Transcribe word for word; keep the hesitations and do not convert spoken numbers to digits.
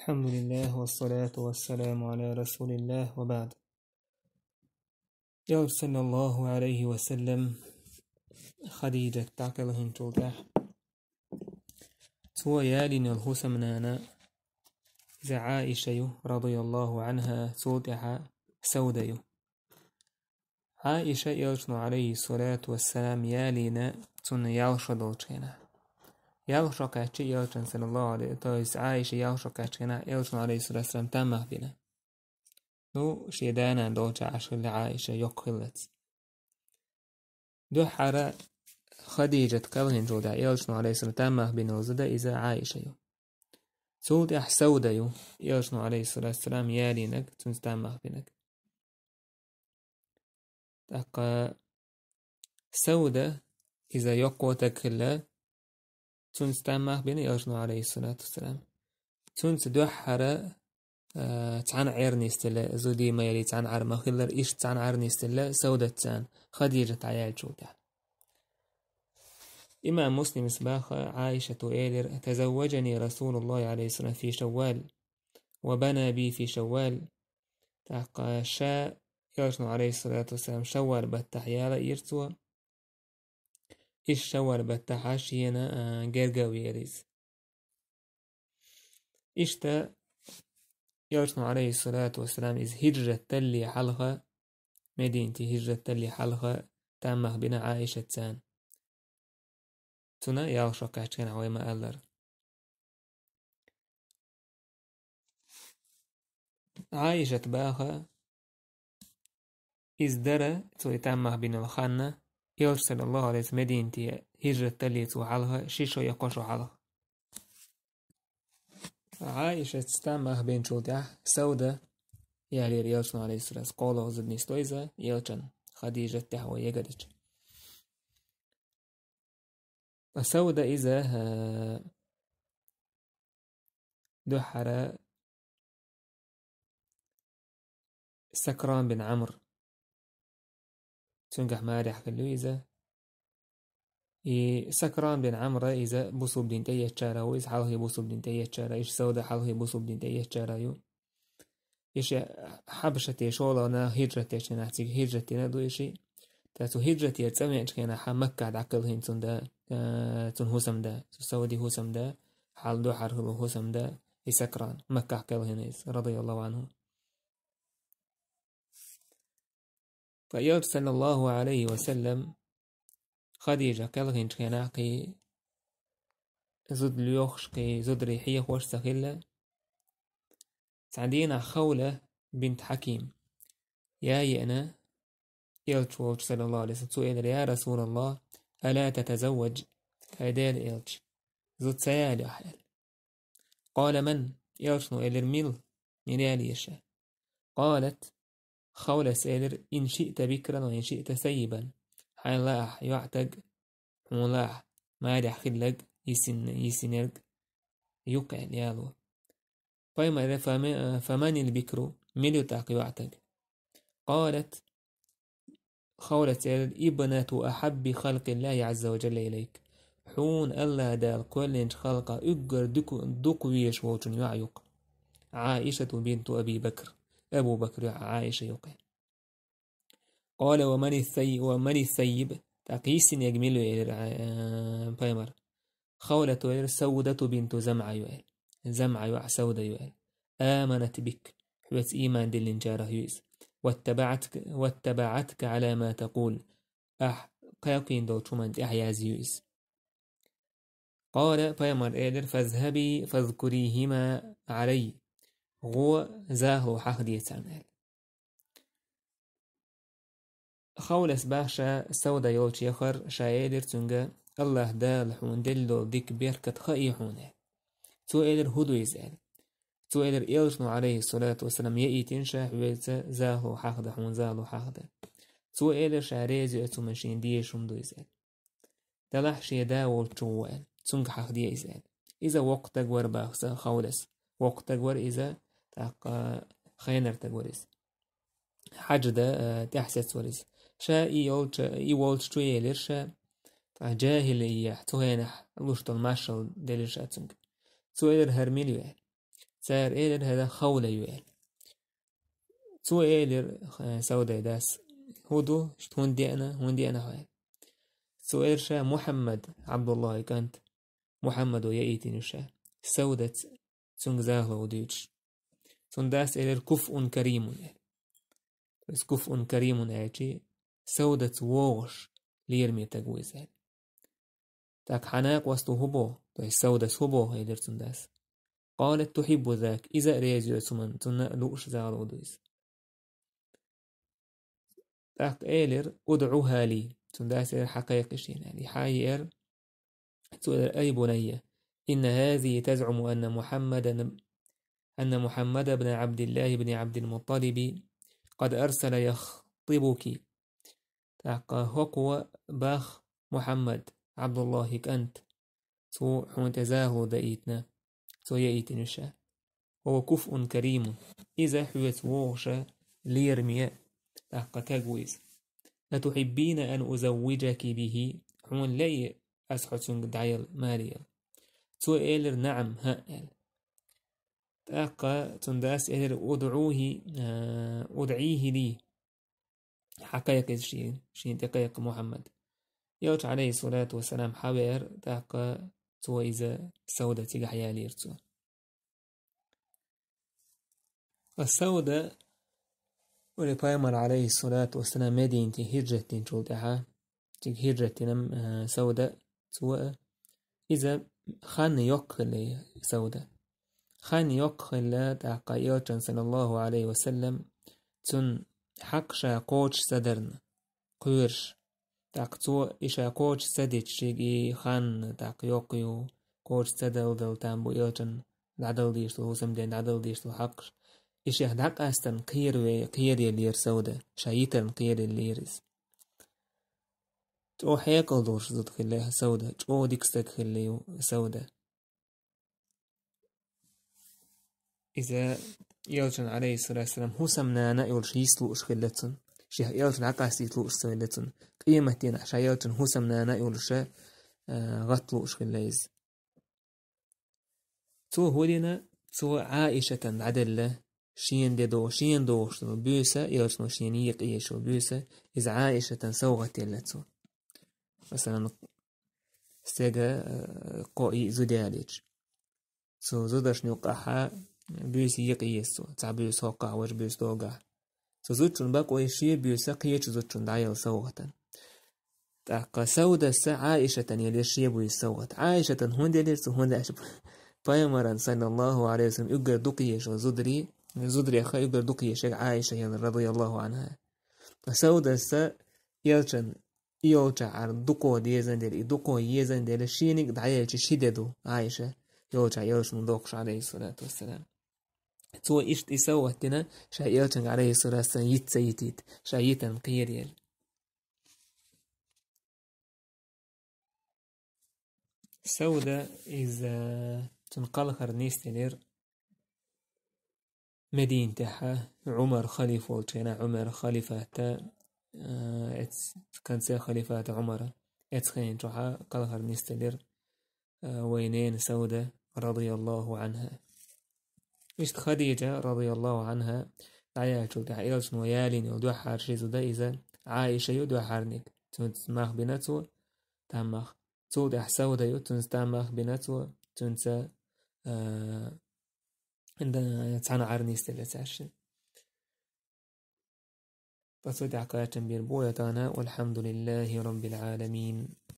الحمد لله والصلاة والسلام على رسول الله وبعد. Элча, саллаллаху алейхи ва саллам, Хадиджат дӀакхелхинчул тӀехьа, цо ялийна йола хӀусамнана, иза Ӏаиша ю, радияллаху анхӀа, цул тӀехьа Сауда ю. Ӏаиша Элчано, алейхи салату вассалам, ялийна цунна ялх шо долчу хенахь. Ялх шо кхаьчча Элчан, саллаллаху алейхи, то есть Ӏаиша ялх шо кхаьчча хенахь, Элчано, алейхи салату вассалам, там мах бина. Ну, шен да-нана долчохь Ӏаш хилла Ӏаиша, йоккха хиллалц. Дуьххьара Хадиджат кхелхинчул тӀехьа Элчано, алейхи салату, там мах бина йолу зуда иза Ӏаиша ю. Цул тӀехьа Сауда ю, Элчано, алейхи салату вассалам, ялийнарг, цуьнца там мах бинарг. ТӀаккха Сауда, иза йоккха стаг хилла, цуьнца там мах бина Элчано, алейхи салату вассалам. Цуьнца дуьххьара, а, цхьана Ӏер нисделла, зуда-майра цхьана Ӏер ма-хиллара, иштта цхьана Ӏер нисделла Саудатца Хадиджат дӀаяьллачул тӀехьа. Имам Муслимас боху, Ӏаишата элира: «تزوجني رسول الله عليه الصلاة والسلام في شوال، وبنى بي في شوال». ТӀаккха ша Элчано, алейхи салату вассалам, шаввал баттахь яла йира цо. Иза шаввал баттахь шена, а, герга а веара иза. Иштта Элчано, алейхи салату вассалам, иза хӀижрат далле хьалха, Мединате хӀижрат далле хьалха, там мах бина Ӏаишатца. Цунна ялх шо кхаьчча хенахь вай ма-аллара. Ӏаишата боху, иза дара, цо и там мах бина йолу хан, Элча, саллаллаху алейхи ва саллам, Мединате хӀижрат далле цо хьалха, ши шо я кхо шо хьалха. Ӏаишатца там мах бинчул тӀехьа Сауда ялийра Элчано, алейхи салату вассалам, кхоалгӀа зуда нисдо иза Элчан, Хадиджат тӀехь вай ягарча. Ткъа Сауда иза, а, дуьххьара Сакран бин Ӏамр. Цуьнгахь марехь хилла ю иза. И Сакран бин Ӏамр иза бусулба дин тӀеэцначарах ву, иза хьалхе бусулба дин тӀеэцначарах, иштта Сауда хьалхе бусулба дин тӀеэцначарах ю. Иша Хьабшате шолгӀа нах хӀижрат дечу хенахь цига хӀижрат дина ду иша. Ткъа цу хӀижратера цӀа веанчу хенахь Маккахь дӀакхелхина цуьнан да, а, цуьнан хӀусамда, цу Сауди хӀусамда, хьал дуьххьара хилла хӀусамда, и Сакран, Маккахь кхелхина иза, радияллаху анхӀу. Ткъа Элча, саллаллаху алейхи ва саллам, Хадиджа кхелхинчу хенахь кхин зуда лоьхуш, кхин зударий хьехош ца хилла. Цхьана дийнахь Хаула бинт Хьаким яа еана Элча волчу, саллаллаху алейхи ва саллам, цо элира: «Я Расулаллах, ала татазавваж?» Хьай Делан Элча, зуда ца ялайо ахь, аьлла. Къала: «Ман?» Элчано элира: «Мила? Мила ялайо ша?» Къалат, Хаулас элира: «Ин шиъта бикран ва ин шиъта саййибан». Хьайна лаахь йоӀ таг, хьуна лаахь марехь хилларг, йисина, йисинарг ю-кх, аьлла, яло. Пайхамар: «Фама-, фаманил бикру?» Мила ю тӀаккха йоӀ таг? Къалат, Хаулас элира: «Ибнату ахьабби халкъиллахи Ӏазза ва джалла илайк». Хьуна АллахӀ Дала кхоьллинчу халкъах уггар дукха, дукха везаш волчун йоӀ ю-кх. Ӏаишату бинту Аби Бакр. Абу Бакр йоӀ Ӏаиша ю-кх. Къала: «Ва мани сай-, ва мани саййиб?» ТӀаккха йисинарг мила ю, элира, а, пайхамар. Хаулас элира: «Саудату бинту ЗамӀа ю», аьлла. ЗамӀа йоӀ Сауда ю, аьлла. «Аманат бик», хьоьца ийман диллинчарах ю иза. «Ваттабаъатка, ваттабаъатка Ӏала ма такъул». Ахь кхайкхийна долчу хӀуманна тӀаьхьа язйина ю иза. Къала, пайхамар элира: «Фазхаби фазкурихима Ӏалай». ГӀо, захало хьахаде царна, аьлла. Хаулас боху ша Сауда йолчу яхар, ша элира цуьнга: «АллахӀ Дала хьуна делла долу дика беркат хаий хьуна?» аьлла. Цо элира: «ХӀун ду иза?» аьлла. Цо элира: «Элчано, Ӏалайхиссалату вассалам, яийтина ша хьоьца захало хьахадан, хьуна захало хьахадан». Цо элира ша реза ю оцу хӀуманна, шена дезаш хӀума ду иза аьлла. Делахь шен да волчу гӀо аьлла. Цуьнга хьахаде иза аьлла. Иза воккха стаг вара боху сан Хаулас. Воккха стаг вара иза, тӀаккха хенара стаг вара иза. Хьаьжда, э, тӀаьхьа сецвара иза. Ша и йолчу, и волчу чу елира ша, ткъа жахӀилиятехь, цу хенахь луш долу маршалла делира ша цуьнга. Цо элира: «ХӀара мила ю?» аьлла. Цара элира, хӀара Хавла ю аьлла. Цо элира, э, Савдай дас: «ХӀун ду, хӀунда деана, хӀунда деана хьо?» Цо элира ша: «Мухьаммад, Ӏабдуллахьа кӀант, Мухьаммадо яийтина ю ша, Савдаца цунга захало дуьйцуш». Цун дас элира: «Куфун каримун», аьлла. То есть «Куфун каримун» аьлча, Савдаца вогӀуш лераме таг ву иза аьлла. «ТӀаккха хьа накъост хӀун боху, то есть Савдас хӀун боху?» — элира цун дас. «Къалат: тухьиббу зак», иза а реза ю цунна, цунна а лууш захало ду иза. ТӀаккха элира: «УдӀухьа ли», цун дас элира: «Хьакхайкхи шена», аьлла. И хьаеара, цо элира: «Ай бунайя, инна хӀазихӀи тазӀуму анна Мухьаммадан, анна Мухьаммада бна Ӏабдиллахьи бни Ӏабдил-МуттӀалиби къад арсала яхтӀибуки». ТӀаккха хӀокхо боху, Мухьаммад, Ӏабдуллахьа кӀант, цо хьуна тӀе захало даийтина, цо яийтина ю ша. «Хува куфун каримун». Иза хьоьца вогӀуш лераме, тӀаккха таг ву иза. «Атухьиббина ан узаввижаки бихӀи?» Хьуна лаьий ас хьо цуьнга дӀаяла, маре яла? Цо элира: «НаӀам, хӀаъ», аьлла. ТӀаккха цун дас элира: «УдӀухьи, а, удӀийхӀи ли». Хьакхайкха иза шена, шена тӀе кхайкха, Мухьаммад. Элча, Ӏалайхиссалату вассалам, хьавеара, тӀаккха цо иза Савда цигахь ялийра цо. Ткъа Савда, вай Пайхамар, Ӏалайхиссалату вассалам, Мединате хӀижрат динчул тӀаьхьа, цига хӀижрат дина, а, Савда, цо а, иза хан йоккха хилла, Савда. Хан йоккха хилла, тӀаккха Элчан, саллаллаху Ӏалайхи ва саллам, цунна хьакъ ша кхочуш ца дарна, кхоьруш. ТӀаккха цо и ша кхочуш ца дича, шега и хан, тӀаккха йоккха ю, кхочуш ца далдала там бу Элчан дӀадала дезаш долу, хӀусамден дӀадала дезаш долу хьакъаш. И шех дӀакъаьстарна кхераве-, кхераеллера Савда, ша йитарна кхераеллера иза. ЧӀогӀа хьекъал долуш зуда хилла Савда, чӀогӀа дика стаг хилла ю Савда. Иза Элчан, Ӏалайхиссалату вассалам, хӀусамнана а йолуш йист лууш хилла цунна. Шех Элчан дӀакъастийта лууш ца хилла цунна. Къематдийнахь ша Элчан хӀусамнана а йолуш, а, гӀатта лууш хилла иза. Цо хӀун дина, цо Ӏаишатан дӀаделла, шена де догӀу, шена догӀуш долу буьйса, Элчано шена екъа езаш йолу буьйса, иза Ӏаишатан совгӀат елла цо. Масалан, стеган, э, кхо-йиъ зуда ялийча, цу зударшна юккъехь буьйса екъа еза цо, цхьа буьйса хӀоккхахь, важа буьйса догахь. Цу зудчун бакъо и шен буьйса кхечу зудчун дӀаелла совгӀатан. ТӀаккха Саудас Ӏаишатан елира шен буьйса совгӀат. Ӏаишатан хӀунда елира цо, хӀунда аьлча Пайхамаран, саллаллаху Ӏалайхи ва саллам, уггар дукха езаш йолу зударий, зударех уггар дукха езаш ерг Ӏаиша елира, радияллаху Ӏанха. Ткъа Саудас Элчан и йолчохь дукха дезан дела, и дукха езан дела, шениг а дӀаелча ши де ду Ӏаиша, йолчохь Элчано доккхуш, Ӏалайхиссалату вассалам. Цо иштта и совгӀат дина, ша Элчанга, Ӏалайхиссалату вассалам, йиц ца йитийта, ша йитарна кхераелла. Сауда иза, цуьнан кхалхар нисделира Мединатехь, Ӏумар халифа волчу хенахь, Ӏумар халифата, э, эц-, конце халифата Ӏумара, эцу хенахь чохь кхалхар нисделира, э, вайн нена Сауда, радияллаху Ӏанха. Иштта Хадижа, радияллаху Ӏанха, дӀаяьллачул тӀаьхьа Элчано ялийна йолу дуьххьара ши зуда иза, Ӏаиша ю дуьххьарниг, цуьнца мах бина цо, там мах. Цул тӀаьхьа Сауда ю, цуьнца там мах бина цо, цуьнца, а, да-, цхьаьна Ӏар нисделла цаьршинна. Ткъа цу тӀехь кхачам бийр бу вай тахана. Валхьамдулиллахи Раббил Ӏаламин.